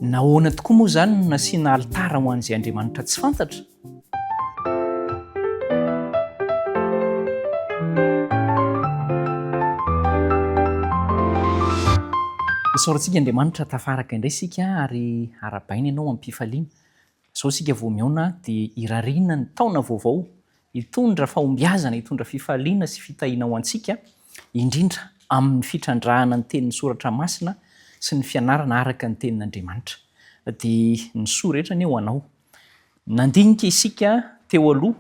Nahoana tokoa moa izany no nasiana alitara ho an'izay Andriamanitra tsy fantatra? Isaorantsika Andriamanitra tafaraka indray isika ary arahabaina ianao am-pifaliana. Izao isika vao mihaona dia irariana ny taona vaovao hitondra fahombiazana, hitondra fifaliana sy fitahiana ho antsika, indrindra amin'ny fitrandrahana ny tenin'ny Soratra Masina sy ny fianarana araka ny Tenin'Andriamanitra. Dia ny soa rehetra anie ho anao. Nandinika isika teo aloha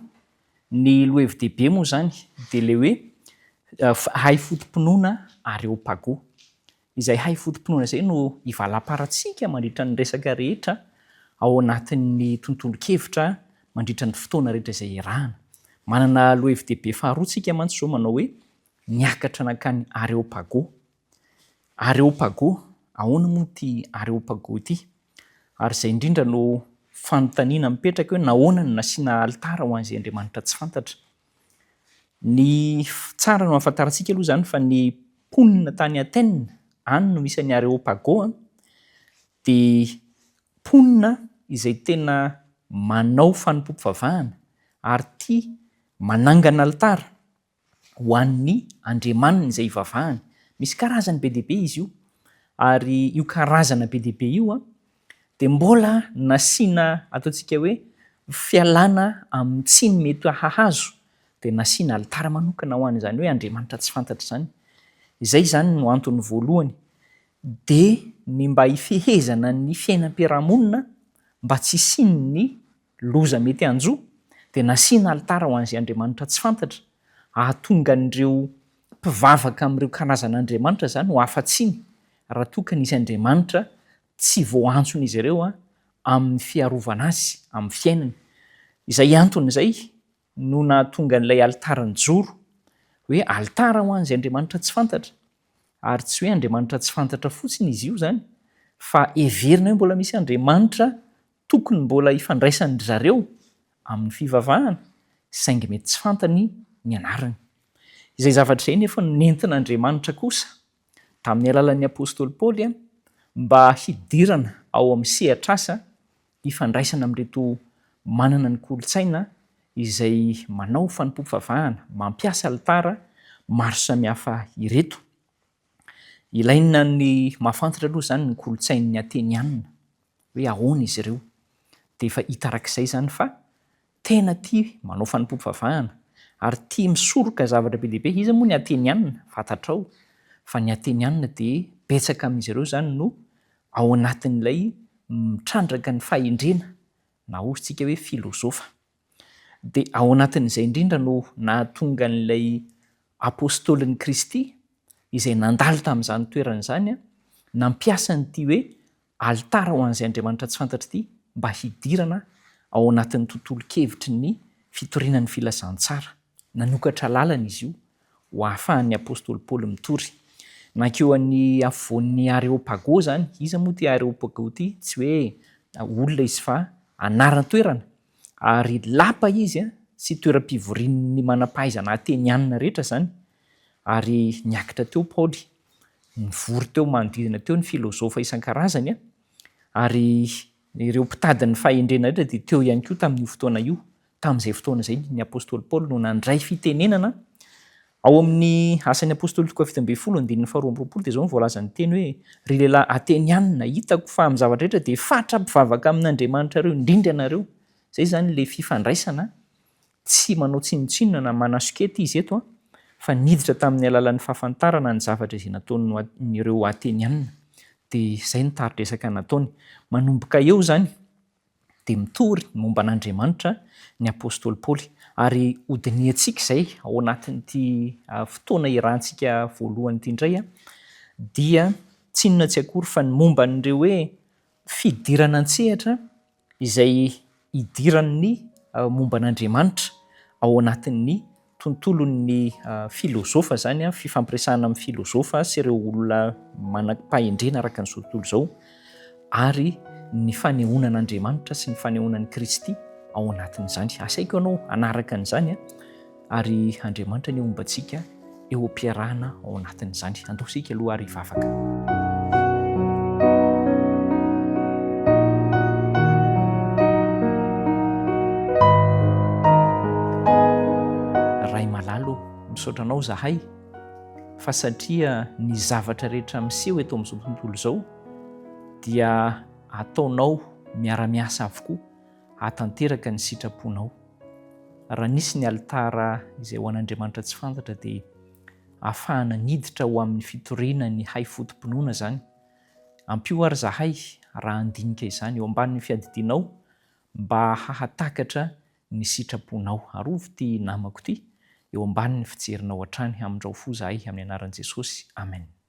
ny lohevi-dehibe moa izany dia ilay hoe hay foto-pinoana Areopago. Izay hay foto-pinoana izay no ivalamparantsika mandritra ny resaka rehetra ao anatin'ny tontolon-kevitra mandritra ny fotoana rehetra izay iarahana. Manana lohevi-dehibe faharoa tsika mantsy izao manao hoe niakatra nankany Areopago. Areopago, ahoana moa ity Areopago ity? Ary izay indrindra no fanontaniana mipetraka hoe nahoana no nasiana alitara ho an'izay Andriamanitra tsy fantatra? Ny tsara no ahafantarantsika aloha izany fa ny mponina tany Athènes, any no misy an'i Areopago, dia mponina izay tena manao fanompoam-pivavahana ary tia manangana alitara ho an'ny andriamaniny izay ivavahany. Misy karazany be dia be izy io, ary io karazana be dia be io dia mbola nasiana ataontsika hoe fialana amin'ny tsiny mety hahazo dia nasiana alitara manokana ho an'izany hoe Andriamanitra tsy fantatra izany. Izay izany no antony voalohany. Dia ny mba hifehezana ny fiainam-piarahamonina mba tsy hisian'ny loza mety hanjo dia nasiana alitara ho an'izay Andriamanitra tsy fantatra hahatonga an'ireo mpivavaka amin'ireo karazan'andriamanitra izany ho afa-tsiny raha toa ka nisy Andriamanitra tsy voaantson'izy ireo amin'ny fiarovana azy amin'ny fiainany. Izay antony izay no nahatonga an'ilay alitara nijoro, hoe alitara ho an'izay Andriamanitra tsy fantatra. Ary tsy hoe Andriamanitra tsy fantatra fotsiny izy io izany, fa heverina hoe mbola misy Andriamanitra tokony mbola hifandraisan-dry zareo amin'ny fivavahana, saingy mety tsy fantany ny anarany. Izay zavatra izay nefa no nentin'Andriamanitra kosa tamin'ny alalan'ny apostoly Paoly mba hidirana ao amin'ny sehatr'asa hifandraisana amin'ireto manana ny kolontsaina izay manao fanompoam-pivavahana, mampiasa alitara maro samihafa ireto. Ilaina ny mahafantatra aloha izany ny kolontsain'ny Atenianina, hoe ahoana izy ireo. Dia efa hita arak'izay izany fa Tena tia manao fanompoam-pivavahana ary tia misoroka zavatra be dia be. Iza moa ny Atenianina? Fantatrao fa ny Atenianina dia betsaka amin'izy ireo izany no ao anatin'ilay mitrandraka ny fahendrena na hoy isika hoe filozofa. Dia ao anatin'izay indrindra no nahatonga an'ilay Apostolin'i Kristy izay nandalo tamin'izany toerana izany nampiasa an'ity hoe alitara ho an'izay Andriamanitra tsy fantatra ity mba hidirana ao anatin'ny tontolon-kevitry ny fitoriana ny filazantsara. Nanokatra lalana izy io ho ahafahan'ny apostoly Paoly mitory. Nankeo an'ny afovoan'ny Areopago izany. Iza moa ity Areopago ity? Tsy hoe olona izy fa anaran-toerana. Ary lapa izy sy toeram-pivorian'ny manam-pahaizana atenianina rehetra izany. Ary niakatra teo Paoly. Nivory teo manodidina teo ny filozofa isan-karazany ary ireo mpitady ny fahendrena rehetra dia teo ihany koa tamin'io fotoana io. Tamin'izay fotoana izay ny apostoly Paoly no nandray fitenenana. Ao amin'ny Asan'ny Apostoly toko faha-17 andininy faha-22 dia izao no voalazan'ny teny hoe, Ry lehilahy Atenianina, hitako fa amin'ny zavatra rehetra dia fatra-pivavaka amin'Andriamanitrareo indrindra ianareo. Izay izany ilay fifandraisana Tsy manao tsinontsinona na manasoketa izy eto fa niditra tamin'ny alalan'ny fahafantarana ny zavatra izay nataon'ireo Atenianina. Dia izay no tari-dresaka nataony. Manomboka eo izany dia mitory ny momba an'Andriamanitra ny apostoly Paoly. Ary hodinihantsika izay ao anatin'ity fotoana iarahantsika voalohany ity indray dia tsy inona tsy akory fa ny momba an'ireo hoe fidirana an-tsehatra izay idiran'ny momba an'Andriamanitra ao anatin'ny tontolon'ny filozofa izany, fifampiresahana amin'ny filozofa sy ireo olona manam-pahendrena araka an'izao tontolo izao, ary ny fanehoana an'Andriamanitra sy ny fanehoana an'i Kristy ao anatin'izany. Asaiko ianao hanaraka an'izany ary Andriamanitra anie homba antsika eo am-piarahana ao anatin'izany. Andao isika aloha ary hivavaka. Misaotra Anao izahay fa satria ny zavatra rehetra miseho eto amin'izao tontolo izao dia ataonao miara-miasa avokoa hahatanteraka ny sitraponao. Raha nisy ny alitara izay ho an'Andriamanitra tsy fantatra dia ahafahana niditra ho amin'ny fitoriana ny hay foto-pinoana izany. Ampio ary izahay raha handinika izany eo ambanin'ny fiadidianao mba hahatakatra ny sitraponao. Arovy ity namako ity eo ambanin'ny fijerinao hatrany. Hamindrao fo izahay amin'ny anaran'i Jesosy. Amen.